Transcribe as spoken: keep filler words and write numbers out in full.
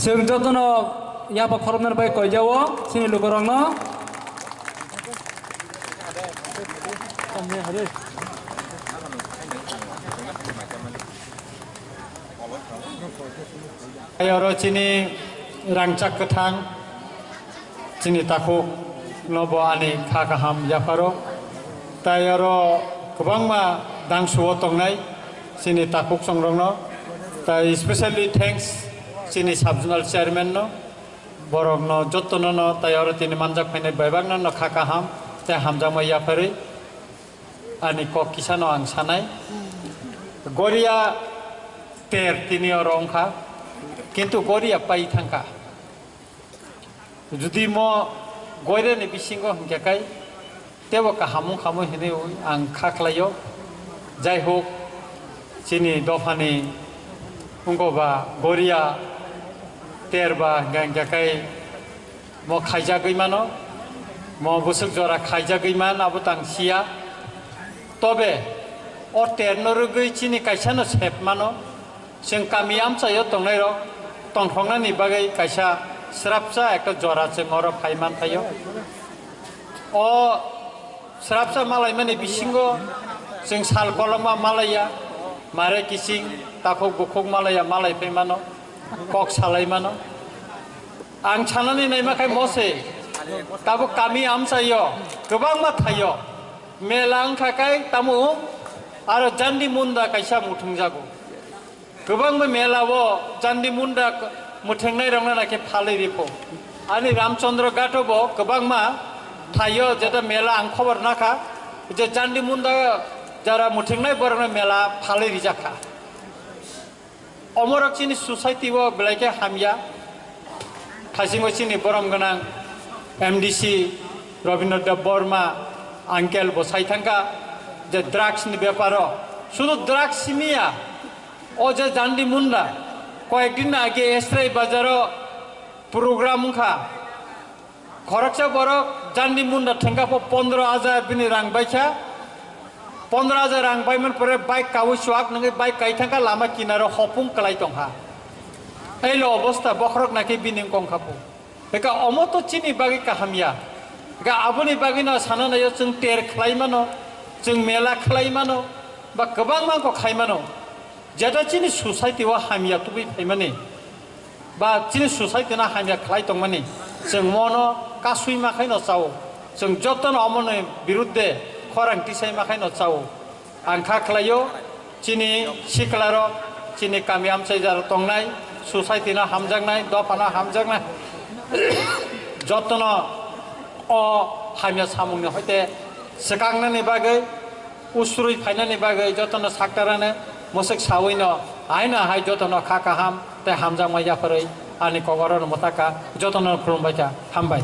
Chwng jotono yapha khoroknani bai koijao chini lukurokno. Tei oro chini rangchak kwthang, chini takhuk no bo ani kha kaham yapharo. Tai oro kwbangma dangsuo tongnai chini takhuk songrokno. Tai specially thanks chini sub zonal chairman no, borokno jotono no tai oro tini manjak phainai bai bakno no kha kaham tei hamjakma yapharwi ani kok kisano ang sanai. Goria ter tini oro wngkha, kintu goria pai thangkha. Judi mo goirani bisingo hinkhe kai tebo kaham wngkha mo hinwi ang kha khlaio. Jai hok, chini dophani wngkha ba goria ter ba hinkhe kai mo khaijagwi mano, mo bwswk jora khaijagwi man abo tang siya. Tobe o terno rwgwi chini kaisano sep mano. Chwng kami amchaio tongnairok tongthoknani bagwi kaisa srapsa ekta jora chwng oro phai manthaio. O srapsa malaimani bisingo chwng sal kolokma malaiya, mare kiching, takhuk bukhuk malaiya, malai phai mano, kok salai mano. Ang sanani naima khai mose, tabuk kami amchaio kwbangma thaio mela wngkha kai tamo aro jandi munda kaisa muthungjago. Kwbangma mela o jandi munda k-, mwthangnairokno naikhe phalwi rikho. Ani Ramchandra Ghato bo kwbangma thaio jeta mela ang khobor nakha je jandi munda jara mwthangnai borokno mela phalwi rijakha. Omorok chini society o belai khe hamya. Thaisingo chini borom gwnang M D C Rabindra Debbarma uncle bo sai thangkha je drugs ni beparo, sudu drugs simiya, o je jandi munda, koyekdin age Esrai bazaro program wngkha, khoroksa borok jandi munda thengkha po pondro hajar bini rang baikha, pondro hajar rang baiman pore bike kawi chuak nangwi bike kai thangkha lama kinaro hopung kwlai tongkha, eilo obosta bokhorok naikhe bini wngkha po. Eka omo to chini bagwi kaham ya. Eka aboni bagwi no sana nayo chwng ter khlai mano, chwng mela khlai mano, ba kwbangma ko khai mano. Jeta chini society o hamya tubui phaimani, ba chini society no hamya khlai tongmani, chwng mono kasui ma khaino chao. Chwng jotono omoni birudde khorang tisai ma khaino chao. Ang kha khlaio, chini siklarok, chini kami amchai jaro tongnai, society no hamjaknai, dopha no hamjaknai, jotono o hamya samung ni hoite swkangnani bagwi, usrui phainani bagwi jotono saktarane mwswk sawi no, haino hai jotono kha kaham tei hamjakma yapharwi ani kok orono mwtaka, jotono khulumbai kha, hambai.